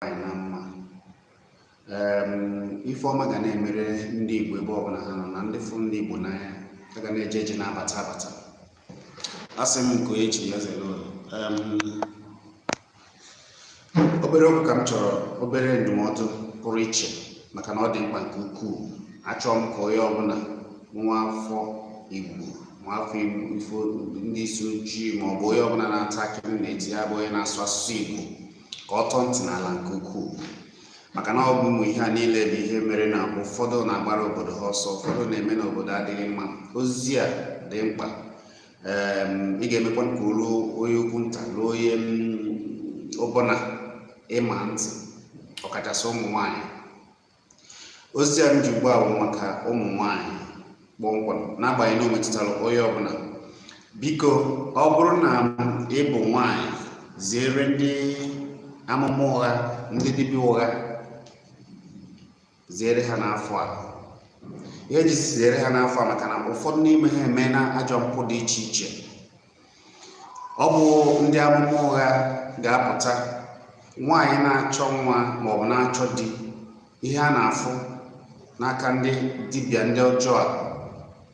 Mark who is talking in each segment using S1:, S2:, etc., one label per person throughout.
S1: Anyị na mma. Ife ọma ga na-emere ndị Igbo ebe ọbụla ha nọ, na ndị fụ ndị Igbo n'anya ha ga na-eje eje, na-abata abata. Asị m nke onye chiri ya zere ụlọ. Obere okwu ka m chọrọ, obere ndụmọdụ pụrụ iche, maka na ọ dị mkpa nke ukwuu. Achọrọ m ka onye ọbụla, nwa afọ Igbo, nwa afọ Igbo, ifo ndị isi ojii, ma ọ bụ onye ọbụla na-ata akị m na-eti ya, bụ onye na-asụ asụsụ Igbo, ka ọ tọọ ntị n'ala nke ukwuu, maka na ọ bụ ụmụ ihe a niile bụ ihe mere na ụfọdụ na-agbara obodo ha ọsọ, ụfọdụ na-eme na obodo adịghị mma. Ozi a dị mkpa. Ị ga-emekwa ka o ruo onye ukwu nta, ruo onye ọbụla ịma ntị, ọkachasị ụmụ nwanyị. Ozi a m ji ugbu a bụ maka ụmụ nwanyị kpọmkwem, n'agbanyeghị na o metụtara onye ọbụla. Biko, ọ bụrụ na ị bụ nwanyị, zere ndị amụma ụgha, ndị dibịa ụgha, zere ha n'afọ a. Ihe ji zere ha n'afọ a, maka na ụfọdụ n'ime ha emeela ajọ mpụ dị iche iche. Ọ bụ ndị amụma ụgha ga-apụta, nwaanyị na-achọ nwa maọbụ na-achọ di, ihe a na-afụ n'aka ndị dibịa ndị ọjọọ a,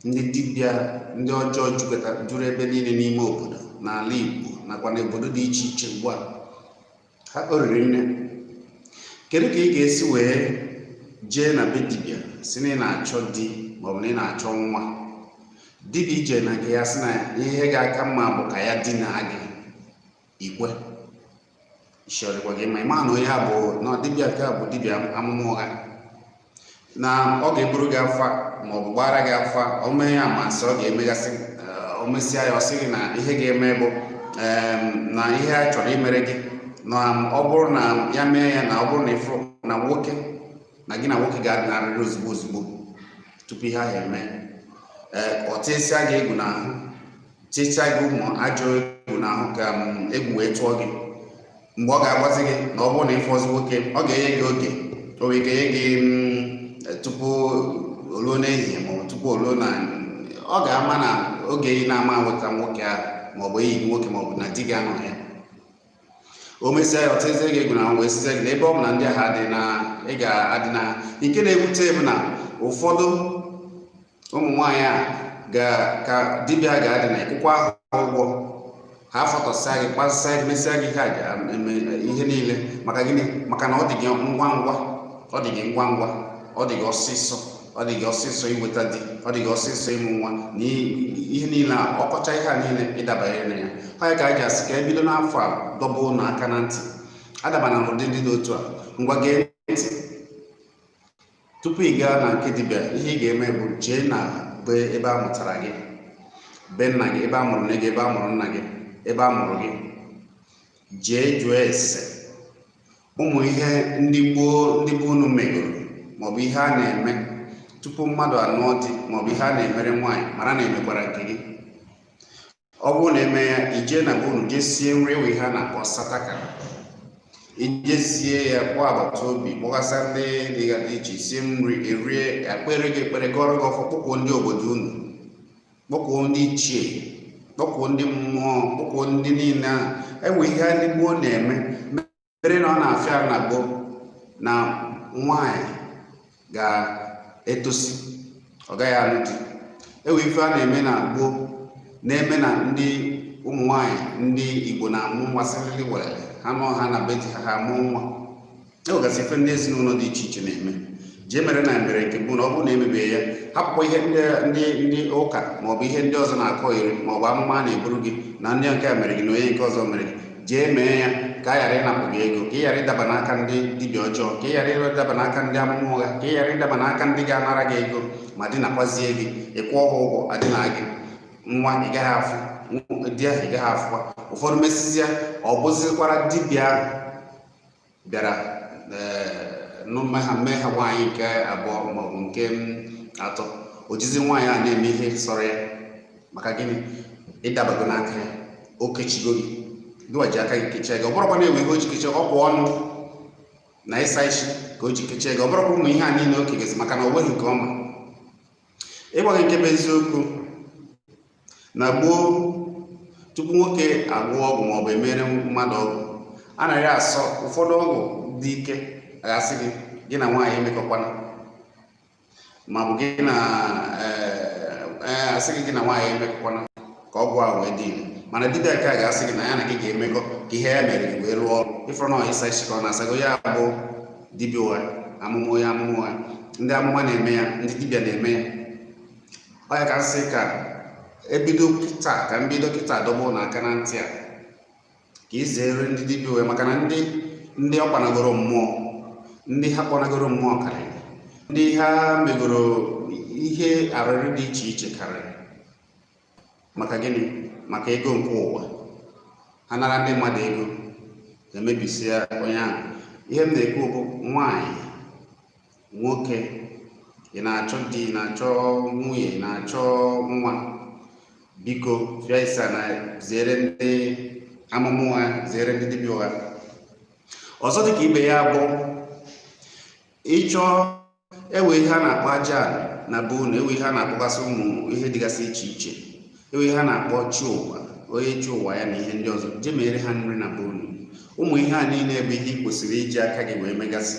S1: ndị dibịa ndị ọjọọ jupụta juru ebe niile n'ime obodo, n'ala Igbo nakwa n'obodo dị iche iche ugbu a. Ha o riri nne. Kedu ka ị ga-esi wee jee na be dibịa, si na ị na-achọ di maọbụ na ị na-achọ nwa? Dibịa ije na nke ya sị na ihe ga-aka mma bụ ka ya dinaa gị, ikwe isi ọdịkwa gị ma ịma na onye a bụ na dibịa nke a bụ dibịa amụma ụgha, na ọ ga-eburu gị afa maọbụ gbara gị afa, o mee ya amasị, ọ ga-emegasị, o mesịa ya, ọ sị gị na ihe ga-eme bụ na ihe a chọrọ imere gị, na ọ bụrụ na ya mee ya, na ọ bụrụ na ịfụ na nwoke, na gị na nwoke ga-adịnarịrị ozugbo ozugbo tupu ihe ahụ eme. Ee, ọ tịsịa gị egwu n'ahụ, tịchaa gị ụmụ ajọ egwu n'ahụ, ka egwu wee tụọ gị. Mgbe ọ ga-agwazi gị na ọ bụrụ na ịfụ ọzọ nwoke, ọ ga-enye gị oge, o nwere ike nye gị tupu o ruo n'ehihie maọbụ tupu o ruo na ọ ga-ama na oge ị na-ama nweta nwoke ahụ, maọbụ enyi gị nwoke, maọbụ na di gị anọghị ya. O mesịa ya, ọ tịzie gị egwu n'ahụ, wee sizie gị na ebe ọ bụ na ndị agha dị na ị ga-adị na. Nke na-ewute bụ na ụfọdụ ụmụ nwaanyị a ga ka dibịa ga-adị na ịkwụkwọ ahụ ụgwọ, ha fọtọsịa gị, kpasịa gị, mesịa gị ihe a ga-eme ihe niile. Maka gịnị? Maka na ọ dị gị ngwa ngwa, ọ dị gị ngwa ngwa, ọ dị gị ọsịsọ, ọ dị gị ọsịsọ inweta di, ọ dị gị ọsịsọ ịmụ nwa na ihe niile a. Ọkọcha ihe a niile, ịdabanyere na ya. Ọ ya ka a ji asị ka ebido n'afọ a dọba ụnụ aka na ntị, adabana n'ụdị ndị dị otu a. Ngwa, gee ntị. Tupu ị gaa na nke dibịa, ihe ị ga-eme bụ jee na be ebe a mụtara gị, be nna gị, ebe a mụrụ nne gị, ebe a mụrụ nna gị, ebe a mụrụ gị. Jee jụọ ese ụmụ ihe ndị gboo, ndị be unu megoro, maọbụ ihe a na-eme tupu mmadụ anụọ di, maọbụ ihe a na-emere nwaanyị, mara na emekwara nke gị. Ọ bụrụ na eme ya, ijee na be unu, jee sie nri, ewe ihe a na-akpọ sataka, ije sie ya, kpọọ agbata obi, kpọgasịa ndị dịga dị iche, sie nri erie, ekpere gị ekpere, gọrọ gị ọfọ, kpọkwuo ndị obodo unu, kpọkwuo ndị ichie, kpọkwuo ndị mmụọ, kpọkwuo ndị niile ahụ. Enwe ihe ndị gboo na-eme mere na ọ na-afịa na gboo na nwaanyị ga-etosi, ọ gaghị alụ di. Enwe ife a na-eme na gboo na-eme na ndị ụmụ nwaanyị ndị Igbo na-amụ nwa sịrịrị werere ha nọ ha na be di ha, ha amụọ nwa. Enwegasị ife ndị ezinụlọ dị iche iche na-eme. Jee mere na mere nke bụ na ọ bụrụ na emebeghị ya, hapụkwa ihe ndị ndị ndị ụka maọbụ ihe ndị ọzọ na-akọ iri, maọbụ amụma a na-eburu gị na ndị nke a mere gị na onye nke ọzọ mere gị. Jee mee ya ka a ghara ịnapụ gị ego, ka ị ghara ịdaba n'aka ndị dibịa ọjọọ, ka ị ghara ịdaba n'aka ndị amụma ụgha, ka ị ghara ịdaba n'aka ndị ga-anara gị ego ma dinakwazie gị. Ịkwụọ ha ụgwọ, adịna gị nwa, ị gaghị afụ di ahụ, ị gaghị afụkwa. Ụfọdụ mesịzịa, ọ bụzikwara dibịa ahụ bịara nụ ha mee ha nwaanyị nke abụọ maọbụ nke atọ, o jizi nwaanyị a na-eme ihe sọrọ ya. Maka gịnị? Ịdabago n'aka ya, o kechigo gị, gịwa ji aka gị kechie gị. Ọ bụrụkwa na enwe ihe o ji kechie, ọkwa ọnụ na ịsa isi ka o ji kechie gị. Ọ bụrụkwa ụmụ ihe a niile o kegesi, maka na o nweghị nke ọma. Ịgwa gị nke bụ eziokwu, na gboo, tupu nwoke agwọ ọgwụ maọbụ emere mmadụ ọgwụ, anaghị asọ ụfọdụ ọgwụ. dị ike, ga-asị gị gị na nwaanyị emekọkwana, ma ọ bụ gị na asị gị gị na nwaanyị emekọkwana ka ọgwụ a wee dị ire. Mana dibịa nke a ga-asị gị na ya na gị ga-emekọ ka ihe ya mere gị wee rụọ ọrụ. Ịfụrụ na ịsa isi ka ọ na-asago ya bụ dibịa ụgha, amụma, onye amụma ụgha. Ndị amụma na-eme ya, ndị dibịa na-eme ya. Ọ ya ka nsị ka ebido kịta, ka mbido kịta dọba ụnụ aka na ntị a, ka ị zere ndị dibịa ụgha, maka na ndị ọ kpanagoro mmụọ, ndị ha kpọnagoro mmụọ karịrị, ndị ha megoro ihe arịrị dị iche iche karịrị. Maka gịnị? Maka ego nke ụwa. Ha nara ndị mmadụ ego, emebisia onye ahụ. Ihe m na-ekwu bụ, nwaanyị, nwoke, ị na-achọ di, ị na-achọ nwunye, ị na-achọ nwa, biko fịa isa na zere ndị amụma ụgha, zere ndị dibịa ụgha. Ọzọ dịka ibe ya bụ, ịchọọ ewe ihe a na-akpọ aja na be unu, ewe ihe a na-akpọgasị ụmụ ihe dịgasị iche iche, ewe ihe a na-akpọ chi ụwa, onye chi ụwa ya na ihe ndị ọzọ, jee mere ha nri na be unu. Ụmụ ihe a niile bụ ihe ị kwesịrị iji aka gị wee megasị.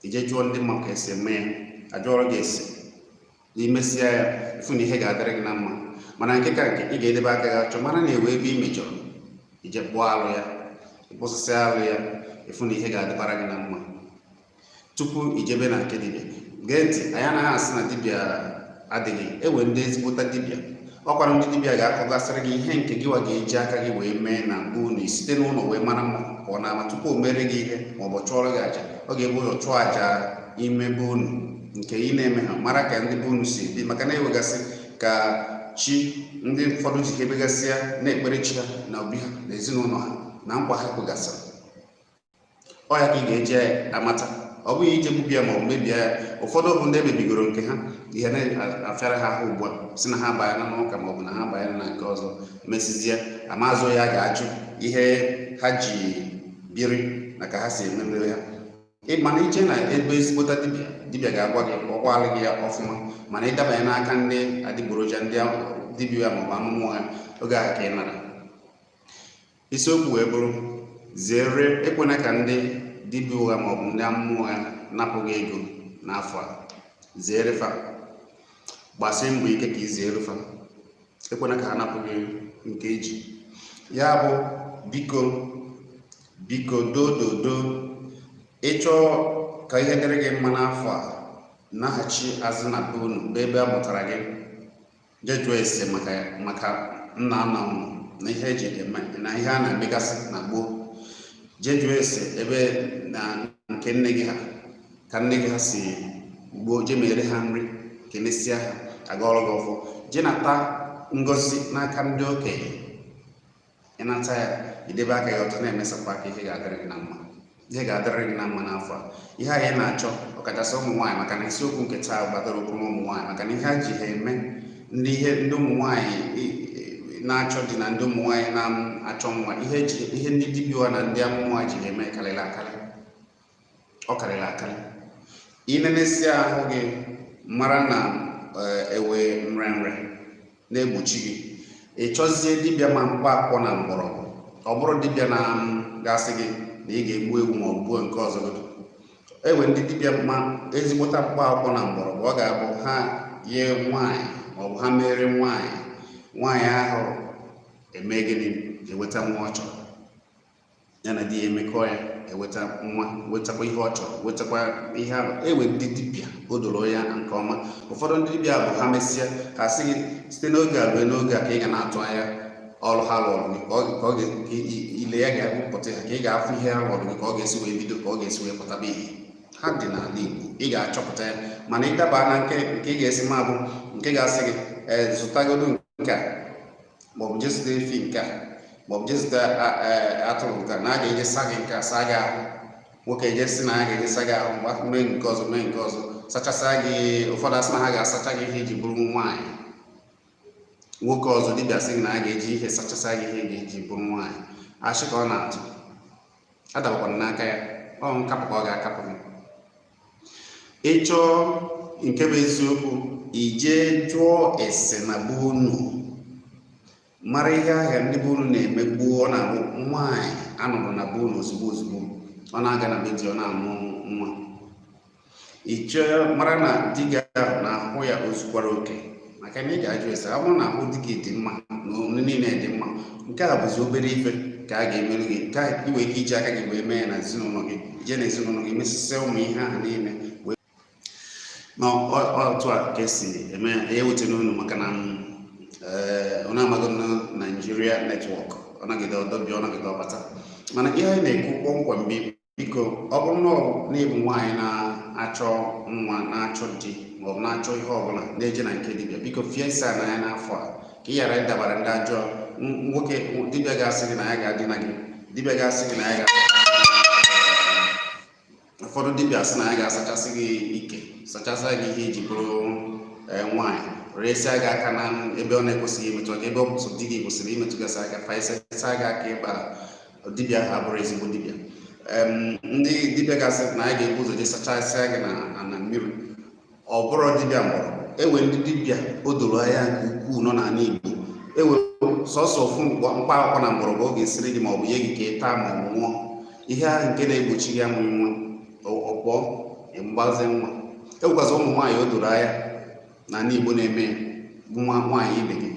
S1: Ije jụọ ndị mma ka esi eme ya, ajụọrọ gị esi, imesịa ya, ịfụ na ihe ga-adịrị gị na mma. Mana nke ka nke, ị ga-edebe aka gị achọ, mara na ewe ebe ị mejọrọ, ije kpụọ alụ ya, ịkpụsịsị alụ ya, ịfụ na ihe ga-adịbara gị na mma tupu ijebe na nke dibịa. Gee ntị, anyị anaghị asị na dibịa adịghị ewe. Ndị ezigbota dibịa, ọkwara ndị dibịa ga-akọgasịrị gị ihe nke gịwa ga-eji aka gị wee mee na be unu, site n'ụlọ wee mara mma pụọ n'ama. Tupu o mere gị ihe ma ọ bụ chụọrọ gị àjà, ọ ga-ebu ụzọ chụọ àjà ime be unu nke ị na-eme ha, mara ka ndị be unu si ebi, maka na ewegasị ka chi ndị ụfọdụ ji ebegasịa na-ekpere chi ha na obi ha na ezinụlọ ha na nkwa ha kwegasịrị. Ọ ya ka ị ga-eji amata. Ọ bụghị ije gbubia ma ọ bụ mebie ya. Ụfọdụ bụ ndị emebigoro nke ha, ihe na-afịara ha ahụ ugbu a, si na ha abanyela n'ụka ma ọ bụ na ha abanyela na nke ọzọ, emesizie amazụ ya ga-ajụ ihe ha ji biri na ka ha si ememere ha. Mana ije na ebe ezigbota dibịa, dibịa ga-agwa gị ka ọ gwalụ gị ya ọfụma. Mana ịdabanye n'aka ndị adịgboroja, ndị dibịa maọbụ amụma ụgha, oge ahụ ka ị nara. Isiokwu wee bụrụ, zere, ekwena ka ndị dibịa ụgha maọbụ ndị amụma ụgha napụ gị ego n'afọ a. Zere fa, gbasie mbọ ike ka ị zere fa. Ekwena ka ha napụ gị nke eji ya bụ. Biko, biko, dododo, ịchọọ ka ihe dịrị gị mma n'afọ a, naghachi azụ na be unu, bụ ebe a mụtara gị. Jee jụọ ese maka nna nna unu na ihe eji eme na ihe a na-emegasị na gboo. Jee jụọ ese ebe na nke nne gị ha, ka nne gị ha si gboo. Jee mere ha nri, kenesịa ha, agọrọ gị ọfọ, jee nata ngọzi n'aka ndị okenye. Ịnata ya, idebe aka ya ọtọ, na-emesapụ aka, ihe ga-adịrị gị na mma, ihe ga-adịrị gị na mma n'afọ a. Ihe anyị na-achọ, ọkachasị ụmụ nwaanyị, maka na isiokwu nke taa gbadoro ụkwụ n'ụmụ nwaanyị, maka na ihe a ji ha eme ndị ihe ndị ụmụ nwaanyị na-achọ di na ndị ụmụ nwaanyị na-achọ nwa, ihe ji ihe ndị dibịa ụgha na ndị amụma ji ha eme karịrị akarị, ọ karịrị akarị. Inenesia ahụ gị, mara na ewe nrenre na-egbochi gị, ị chọzie dibịa ma mkpa akwụkwọ na mgbọrọgwụ. Ọ bụrụ dibịa na gasị gị na ị ga-egbu ewu ma ọ gbuo nke ọzọ gị, ewe ndị dibịa ma ezigbota mkpa akwụkwọ na mgbọrọgwụ, ọ ga-abụ ha ye nwaanyị maọbụ ha mere nwaanyị, nwaanyị ahụ eme gịnị? Eweta nwa ọ chọrọ. Ya na di ya emekọ ya, eweta nwa, wetakwa ihe ọ chọrọ, wetakwa ihe ahụ. Ewe ndị dibịa o doro ya nke ọma. Ụfọdụ ndị dibịa bụ ha mesịa, ha sị gị site n'oge a ruo n'oge a ka ị ga na-atụ anya ọrụ ha lụrụ gị, ka ọ ka ile ya ga-apụta ha, ka ị ga-afụ ihe ha lụrụ gị, ka ọ ga-esi wee bido, ka ọ ga-esi wee pụtaba ihe. Ha dị n'ala Igbo, ị ga-achọpụta ya. Mana ịdaba na nke ị ga-esi ma bụ nke ga-asị gị, ee, zụtagodo nke a, maọbụ jee zụta efi nke a, maọbụ jee zụta atụrụ nke a, na a ga-eje sa gị nke a, saa gị ahụ. Nwoke eje sị na a ga-eje sa gị ahụ, mgbe mee nke ọzọ, mee nke ọzọ, sachasịa gị. Ụfọdụ asị na ha ga-asacha gị ihe iji bụrụ nwaanyị. Nwoke ọzọ dibịa sị gị na a ga-eji ihe sachasịa gị ihe ga-eji bụrụ nwaanyị. Ashị ka ọ na-atụ, adabakwana n'aka ya. Ọ nkapụ ka ọ ga-akapụ gị. Ịchọọ nke bụ eziokwu, ije jụọ ese na be unu, mara ihe ahịa ndị be unu na-eme gboo. Ọ na-abụ nwaanyị anọrọ na be unu ozugbo ozugbo Ọ na-aga na be di, ọ na-amụ nwa. Ị chọọ mara na di gị ahụ na ahụ ya o zukwara oke, maka na ị ga-ajụ ese. Ọ bụrụ na ahụ di gị dị mma na omume niile dị mma, nke a bụzi obere ife ka a ga-emerụ gị, ka ị nwee ike iji aka gị wee mee ya na ezinụlọ gị. Ije na ezinụlọ gị mesịsịa ụmụ ihe ahụ niile wee na otu a ka esi eme ya. Ewetena unu maka na ọ na-amago na Nigeria network ọ nagide ọdọbi, ọ nagide ọbata. Mana ihe anyị na-ekwu kpọmkwem, biko, ọ bụrụ na ị bụ nwaanyị na-achọ nwa, na-achọ di, maọbụ na-achọ ihe ọbụla, na-eje na nke dibịa, biko fie isi n'anya n'afọ a ka ị ghara ịdabara ndị ajọ nwoke. Dibịa ga-asị gị na ya ga-adina gị, dibịa ga-asị gị na ya ga, ụfọdụ dibịa sị na ya ga-asachasị gị ike, sachasị gị ihe iji bụrụ nwaanyị, resịa gị aka na ebe ọ na-ekwesịghị imetụ aka, ebe ọ bụ di gị kwesịrị imetụgasị aka, faịsịa gị aka. Ịba dibịa ahụ abụrụ ezigbo dibịa. Ndị dibịa ga-asị na anyị ga-ebu ụzọ jee sachasịa gị na na mmiri, ọ bụrụ dibịa mgbọrọgwụ. Ewe ndị dibịa o doro anya nke ukwuu nọ n'ala Igbo, ewe sọsọ ofu mkpa akwụkwọ na mgbọrọgwụ ọ ga-esiri gị, ma ọ bụ nye gị ka ị taa ma ọ bụ ṅụọ ihe ahụ nke na-egbochi gị amụghị nwa, ọkpọ mgbazi nwa. Ewekwazi ụmụ nwaanyị o doro anya n'ala Igbo na-eme nwa nwaanyị ibe gị,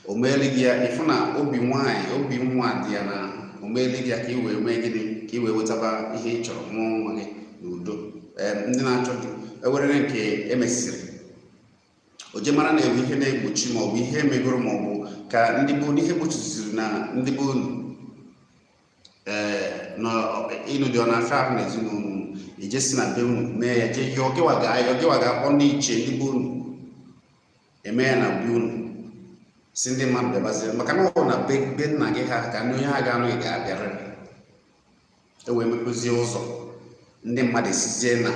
S1: o meeli gị ya, ịfụ na obi nwaanyị, obi nwa dị ya n'ahụ, o meeli gị ya ka ị wee mee gịnị? Ka ị wee wetaba ihe ị chọrọ, mụọ nwa gị n'udo. Ndị na-achọ di ewerere nke emesịrị o je mara na ewe ihe na-egbochi, maọbụ ihe emegoro, maọbụ ka ndị bụ ihe gbochiziri na ndị bụ unu ee na ịnụ dị ọ na-afịa ahụ n'ezinụlọ unu, ijesi na be unu mee ya, jee yọọ. Gịwa ga-ayọ, gịwa ga-akpọ ndị ichie ndị be unu, eme ya na be unu, si ndị mmadụ bịabazie, maka na ọ na be nna gị ha ka ndị onye ha ga-anụ gị ga-abịarịrị. E wee mepezie ụzọ, ndị mmadụ esizie na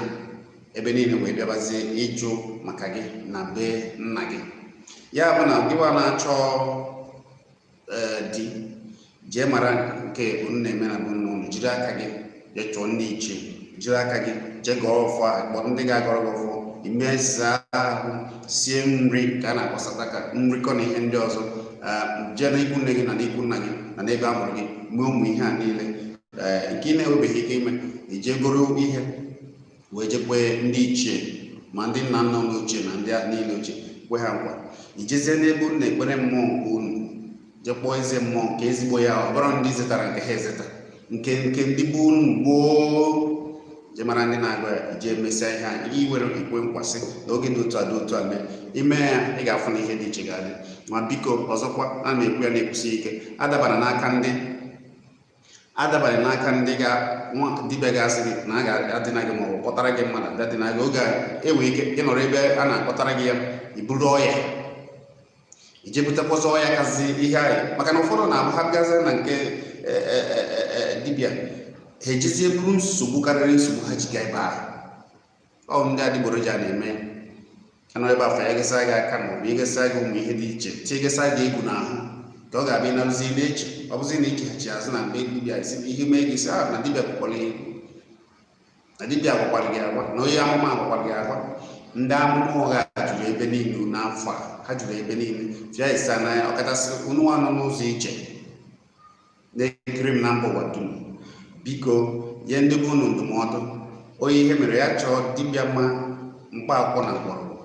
S1: ebe niile wee bịabazie ịjụ maka gị na be nna gị. Ya bụ na gịwa na-achọ di, jee mara nke unu na-eme na be nna unu, jiri aka gị jee chụọ ndị ichie, jiri aka gị jee gọọ ọfọ, kpọrọ ndị ga-agọrọ gị ọfọ, imeza ahụ, sie nri ka a na-akpọsata ka nrikọ na ihe ndị ọzọ, jee n'ikwu nne gị na n'ikwu nna gị na n'ebe a mụrụ gị, mee ụmụ ihe a niile. Nke ị na-enwebeghị ike ime, ije goro ihe wee jekwe ndị ichie, ma ndị nna nna unu ochie na ndị niile ochie, kwe ha nkwa. Ijezie n'ebe unu na-ekpere mmụọ nke unu, jee kpọọ eze mmụọ nke ezigbo ya, ọ bụrụ ndị zetara nke ha ezeta, nke ndị bụ unu gboo, jee mara ndị na-agụ ya, ije mesịa ihe a iwere ikwe nkwasị na oge dị otu a dị otu a mee ime ya, ị ga-afụ na ihe dị iche ga-adị. Ma biko, ọzọkwa, a na-ekwu ya na-ekwusi ike, adabara n'aka ndị, adabara n'aka ndị ga nwa dibịa ga-asị gị na a ga-adịna gị, maọbụ kpọtara gị mmadụ abịa dịna gị. Oge a enwe ike ịnọrọ ebe a na-akpọtara gị ya, iburu ọya, ije butekwazị ọya kazi ihe anyị, maka na ụfọdụ na-abụ ha bịazie na nke dibịa, ha ejizie buru nsogbu karịrị nsogbu ha ji gaa ebe ahụ. Ọ ndị adịgboroja na-eme anọ ebe afọ ya gesa gị aka, maọbụ ịgesa gị ụmụ ihe dị iche, tiegesa gị egwu n'ahụ, ka ọ ga-abịa ịnarụzi na-eche. Ọ bụzi na icheghachi azụ na mgbe dibịa isi ihe mee gị, sị a na dibịa kwukwara ihe, na dibịa gwakwara gị agwa, na onye amụma gwakwara gị agwa. Ndị amụma ụgha juru ebe niile n'afọ a, ha juru ebe niile. Fịa isa n'anya, ọkachasị unu nọ n'ụzọ iche na-ekiri m na mba ụwa dum, biko nye ndị bụ unu ndụmọdụ. Onye ihe mere ya chọọ dibịa ma mkpa akwụkwọ na mgbọrọgwụ,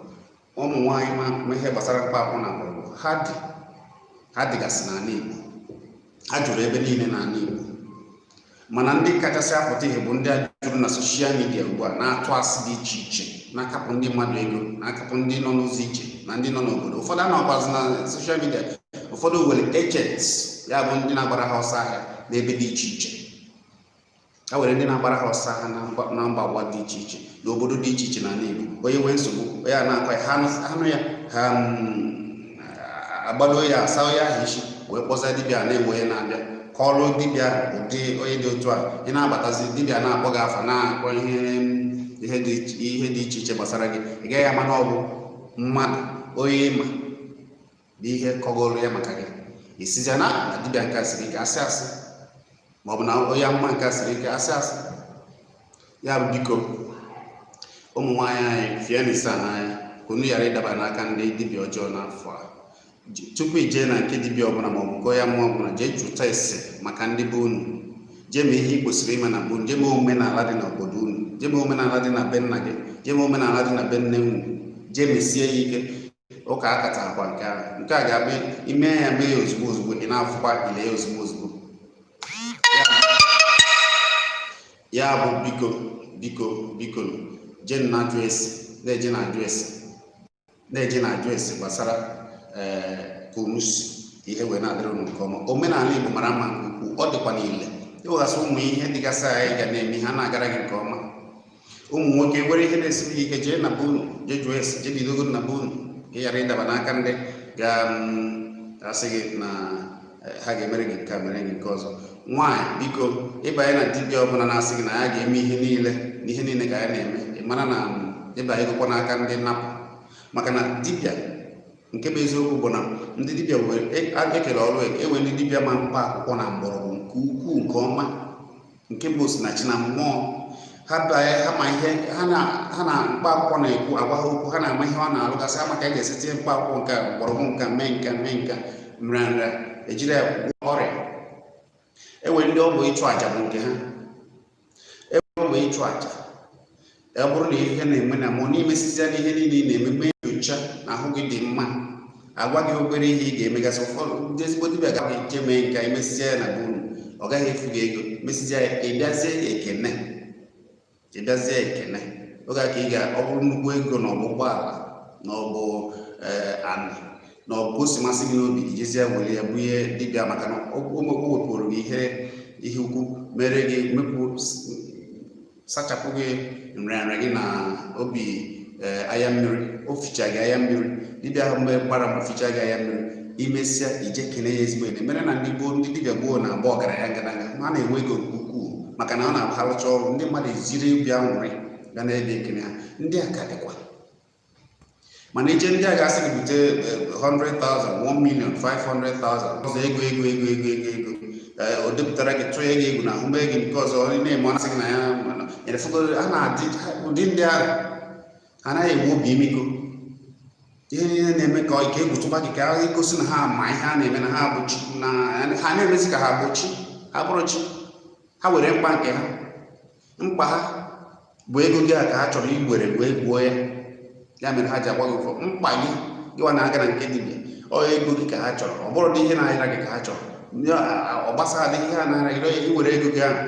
S1: ụmụ nwaanyị ma ihe gbasara mkpa akwụkwọ na mgbọrọgwụ, ha dị, ha dịgasị n'ala Igbo, ha juru ebe niile n'ala Igbo. Mana ndị kachasị apụta ihe bụ ndị a juru na social media ugbu a, na-atụ asị dị iche iche, na-akapụ ndị mmadụ ego, na-akapụ ndị nọ n'ụzọ iche na ndị nọ n'obodo. Ụfọdụ anọkwazi na social media, ụfọdụ nwere agents, ya bụ ndị na-agbara ha ọsọ ahịa n'ebe dị iche iche. Ha nwere ndị na-agbara ha ọsọ ahịa na mba ụwa dị iche iche, n'obodo dị iche iche n'ala Igbo. Onye nwee nsogbu, onye a na-akọ ya, ha anụ ya, ha agbado ya, asa onye ahụ isi, wee kpọza dibịa na-enwe onye na-abịa kọọlụ dibịa ụdị onye dị otu a. Ị na-abatazi, dibịa na-akpọ gị afa, na-akpọ ihe dị iche iche gbasara gị, ị gaghị ama na ọ bụ mmadụ onye ịma bụ ihe kọgoro ya maka gị. Isizia na dibịa nke a siri ike, asị asị, maọbụ na onye amụma nke a siri ike, asị asị. Ya bụ, biko, ụmụ nwaanyị anyị, fie na ise n'anya ka unu ghara ịdaba n'aka ndị dibịa ọjọọ n'afọ a. Tupu i jee na nke dibịa ọbụla maọbụ nke onye amụma ọbụla, jee jụta ese maka ndị be unu. Jee mee ihe ị kwesịrị ime na be unu. Jee mee omenala dị n'obodo unu. Jee mee omenala dị na be nna gị. Jee mee omenala dị na be nne unu. Jee mesie ya ike. Ụka akata akwa nke ahụ. Nke a ga-abụ ime ya, mee ya ozugbo ozugbo, ị na-afụkwa ile ya ozugbo ozugbo. Ya bụ, biko, biko, biko, jee na ajụ ese, na-eje na ajụ ese, na-eje na ajụ ese gbasara ka unu si ihe wee na-adịrị unu nke ọma. Omenala Igbo mara mma nke ukwuu, ọ dịkwa n'ile. Ịweghasị ụmụ ihe dịgasị anyị ga na-eme, ha na-agara gị nke ọma. Ụmụ nwoke nwere ihe na-esiri gị ike, jee na be unu, jee jụọ ese, jee bidogo na be unu, ka ị ghara ịdaba n'aka ndị ga-asị gị na ha ga-emere gị nke a, mere gị nke ọzọ. Nwaanyị, biko, ịbanye na dibịa ọbụla na-asị gị na ya ga-eme ihe niile na ihe niile ka ya na-eme, ị mara na ịbanyegokwa n'aka ndị nnapụ. Maka na dibịa, nke bụ eziokwu bụ na ndị dibịa were ekele ọrụ ewe. Ndị dibịa ma mkpa akwụkwọ na mgbọrọgwụ nke ukwuu, nke ọma, nke bụ osinachi na mmụọ ha banye, ha ma ihe ha na ha na mkpa akwụkwọ na-ekwu, agwa ha okwu, ha na-ama ihe ọ na-alụgasị, ha maka a ga-esi tinye mkpa akwụkwọ nke a, mgbọrọgwụ nke a, mee nke a, mee nke a, nrịanrịa ejiri ya gwọọ ọrịa. Enwe ndị ọ bụ ịchụ àjà bụ nke ha. Enwe ọ bụ ịchụ àjà. Ọ bụrụ na ihe na-eme na mmụọ n'imesizia n'ihe niile ị na-eme, mee nyocha na ahụ gị dị mma, agwa gị obere ihe ị ga-emegasị. Ụfọdụ ndị ezigbo dibịa ga je mee nke a, imesizia ya na be unu, ọ gaghị efu gị ego. Mesizia ya, ịbịazie ekene, ịbịazie ekene oge a ka ị ga, ọ bụrụ nnukwu ego na ọ bụ ụgbọala na ọ bụ anị na ọ bụ ka o si masị gị n'obi, ijezie were ya bunye dibịa, maka na o wepụrụ gị ihe ukwu mere gị, mepụ, sachapụ gị nrịanrịa gị na obi anya mmiri, o ficha gị anya mmiri. Dibịa ahụ mgbe gbara mbọ ficha gị anya mmiri, imesịa ije kene ya ezigbo ene. Mere na ndị gboo, ndị dibịa gboo na-agba ọgaranya ngadaga, ha na-enwe ego nke ukwuu, maka na ọ na-alụcha ọrụ, ndị mmadụ eziri obi aṅụrị ga na-ebe ekene ha. Ndị a ka dịkwa, mana ije ndị a ga-asị gị bute 100,000, 1 million, 500,000 ọzọ, ego, ego, ego, ego, ego, ego. O depụtara gị, tụọ gị egwu na ahụ, mee gị nke ọzọ, ọ na-eme, ọ na-asị gị na ya nyere. Ha na-adị ụdị ndị ahụ anaghị enwe obi imiko. Ihe niile na-eme ka ike egwu tụba gị, ka a gosi na ha ma ihe a na-eme, na ha bụ chi, na ha na-emezi ka ha bụ chi. Ha bụrụ chi, ha were mkpa nke ha, mkpa ha bụ ego gị a ka ha chọrọ iwere wee gbuo ya. Ya mere ha ji agwa gị ụfọ mkpa gị. Gịwa na-aga na nke dibịa, ọ ego gị ka ha chọrọ. Ọ bụrụ dị ihe na-ayara gị ka ha chọrọ, ọ gbasara dị ihe a na-ara gị, iwere ego gị ahụ.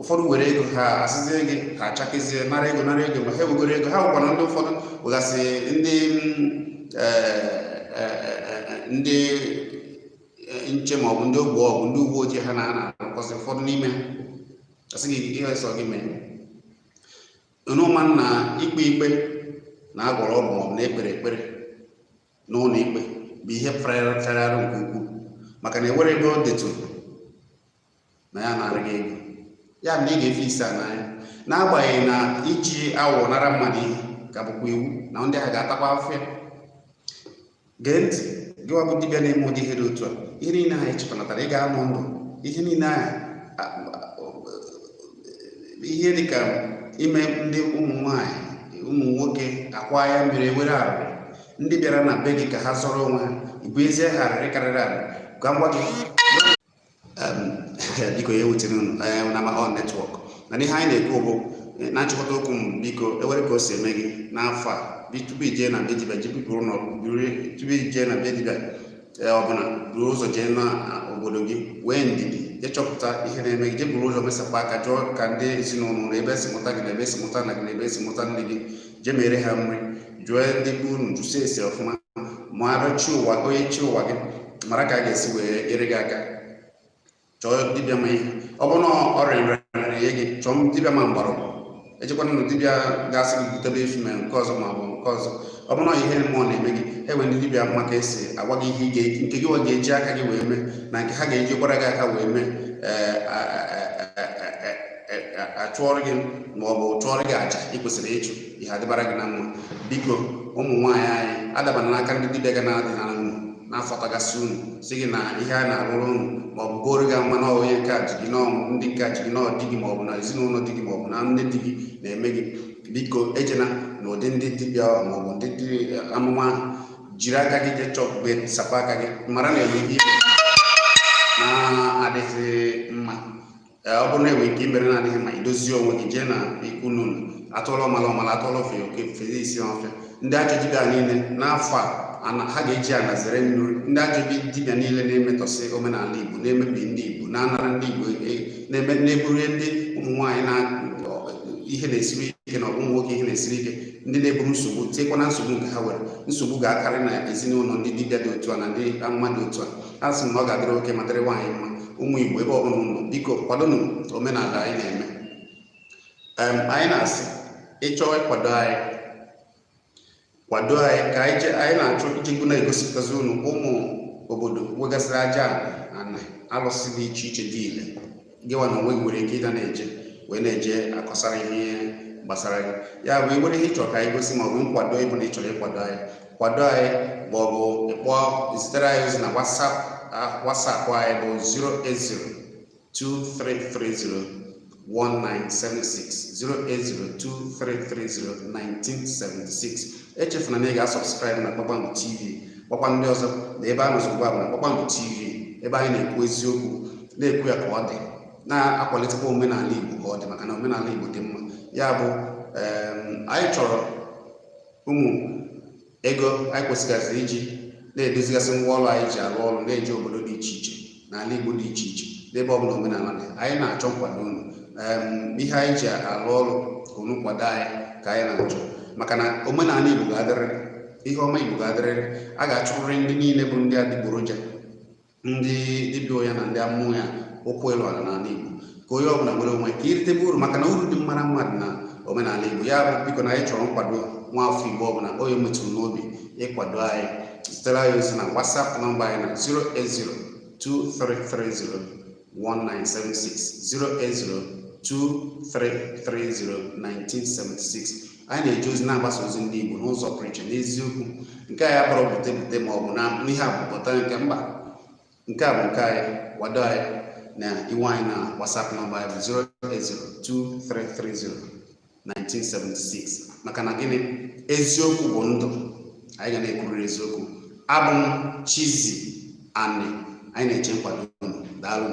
S1: Ụfọdụ were ego ha, asịzie gị ha achakezie, nara ego, nara ego. Ma ha ewegoro ego ha, nwekwana ndị ụfọdụ wegasị ndị nche maọbụ ndị ogbe ọgụ, ndị uwe ojii ha na-arụkọsị. Ụfọdụ n'ime ha asị gị ihe sọ gị mee n'ụma na ikpe ikpe na agwọrọ ọgwụ maọbụ na ekpere ekpere n'ụlọ ikpe bụ ihe fere arụ nke ukwuu, maka na ewere ebe o deturu na ya nara gị ego ya bụ na ị ga-efe ise a n'anya. N'agbanyeghị na iji awọ nara mmadụ ihe ka bụkwa iwu na ndị ahụ ga-atakwa afọ ya. Gee ntị, gịwa bụ dibịa na-eme ụdị ihe dị otu a, ihe niile ahụ echekwanatara, ị ga-anọ ndụ. Ihe niile ahụ, ihe dịka ime ndị ụmụ nwanyị, ụmụ nwoke akwa ya mmiri, ewere arịrị ndị bịara na be gị ka ha zọrọ onwe ha, ịbụ ezie ha arịrị karịrị arịrị. Ka m gwa gị, biko, ya ewutere unu na ma ọ network na ihe anyị na-ekwu bụ na nchịkọta okwu m. Biko, ewere ka o si eme gị n'afọ a, tupu ijee na be dibịa, jipụrụ nọ, tupu ijee na be dibịa ọbụla, buru ụzọ jee na obodo gị, wee ndidi jee chọpụta ihe na-eme gị. Jee buru ụzọ mesapụ aka, jụọ ka ndị ezinụlọ na ebe esi mụta gị, na ebe esi mụta nna gị, na ebe esi mụta nne gị. Jee mere ha nri, jụọ ndị be unu, jụsie esi ọfụma, mara chi ụwa, onye chi ụwa gị, mara ka a ga-esi wee nyere gị aka. Chọọ dibịa ma ihe ọ bụrụ na ọrịa nrịanrịa gị, chọọ dibịa ma mgbọrọgwụ. Ejekwana na dibịa ga-asị gị butebe efi ma nke ọzọ ma ọ bụ nke ọzọ. Ọ bụrụ na ihe mmụọ na-eme gị, enwe ndị dibịa maka esi agwa gị ihe ị ga- nke gị nwa ga-eji aka gị wee mee na nke ha ga-ejikwara gị aka wee mee. Achụọrọ gị ma ọ bụ chụọrọ gị àjà ị kwesịrị ịchụ, ihe adịbara gị na mma. Biko, ụmụ nwaanyị anyị, adabana n'aka ndị dibịa ga na-adị na unu na-afọtagasị unu, si gị na ihe a na-arụrụ unu ma ọ bụ goro gị ama na onye nke a ji gị, na ndị nke a ji gị, na di gị ma ọ bụ na ezinụlọ di gị ma ọ bụ na nne di gị na-eme gị. Biko, ejena na ụdị ndị dibịa ahụ ma ọ bụ ndị dị amụma ahụ. Jiri aka gị jee chọpụ, sapụ aka gị, mara na enwe ihe na-adịghị mma. Ee, ọ bụrụ na enwere ike imere naanị ihe ma idozie onwe gị, jee na ikwu unu, atụọla ọmala ọmala, atụọla ofe oke fere isi ọfịa. Ndị ajọ dibịa niile n'afọ a ha ga-eji ana zere mmiri. Ndị ajọ dibịa niile na-emetọsị omenala Igbo, na-emebi ndị Igbo, na-anara ndị Igbo, na-eburu ndị ụmụ nwaanyị na ihe na-esiri ike, na ọ bụ ụmụ nwoke ihe na-esiri ike, ndị na-eburu nsogbu tiekwa na nsogbu nke ha nwere. Nsogbu ga-akarị na ezinụlọ ndị dibịa dị otu a na ndị amụma dị otu a. A sị m na ọ ga-adịrị nwoke ma dịrị nwaanyị mma. Ụmụ Igbo, ebe ọbụla unu, biko kwadonụ omenala anyị na-eme. Anyị na-asị, ịchọọ ịkwado anyị, kwado anyị ka anyị je. Anyị na-achọ iji na-egosipụtazi unu ụmụ obodo nwegasịrị aja ana, alụsị dị iche iche dị ile. Gịwa na onwe gị nwere ike ịga na-eje wee na-eje akọsara ihe gbasara gị. Ya bụ, ị nwere ihe ịchọrọ ka anyị gosi, ma ọ bụ nkwado ịbụ na ị chọrọ ịkwado anyị, kwado anyị, ma ọ bụ ịkpọ zitere anyị ozi na WhatsApp. WhatsApp anyị bụ 0802330 1976, 08023301976. Echefuna na ị ga-asubscribe na Kpakpando TV. Gbakwa ndị ọzọ na ebe a nọzi ugbu a bụ na Kpakpando TV, ebe anyị na-ekwu eziokwu, na-ekwu ya ka ọ dị, na-akwalitekwa omenala Igbo ka ọ dị, maka na omenala Igbo dị mma. Ya bụ, anyị chọrọ ụmụ ego anyị kwesịgasịrị iji na-edozigasị ngwa ọrụ anyị ji arụ ọrụ, na-eje obodo dị iche iche, n'ala Igbo dị iche iche, n'ebe ọbụla omenala dị. Anyị na-achọ nkwado unu. Ihe anyị ji arụ ọrụ ka unu kwado anyị ka anyị na-achọ, maka na omenala Igbo ga-adịrịrị, ihe ọma Igbo ga-adịrịrị. A ga-achụrịrị ndị niile bụ ndị adịgboroja, ndị dibịa ụgha na ndị amụma ya ụkwụ elu ala n'ala Igbo, ka onye ọbụla nwere onwe, ka iritebe uru, maka na uru dị mma na mmadụ na omenala Igbo. Ya bụ, biko, na anyị chọrọ nkwado nwa afọ Igbo ọbụla onye metụrụ n'obi ịkwado anyị, zitere anyị ozi na WhatsApp nọmba anyị na 0802330 1976, 08023301976. Anyị na-eje ozi, na-agbasa ozi ndị Igbo n'ụzọ pụrụ iche n'eziokwu. Nke a ya bụrụ bute bute ma ọ bụ na ihe a bụ pụta nke mba, nke a bụ nke anyị. Kwado anyị na iwe anyị na WhatsApp nọmba anyị bụ 0802330 1976. Maka na gịnị? Eziokwu bụ ndụ. Anyị ga na-ekwurịrị eziokwu. Abụ m Chizzy Ani. Anyị na-eche nkwado unu. Daalụ.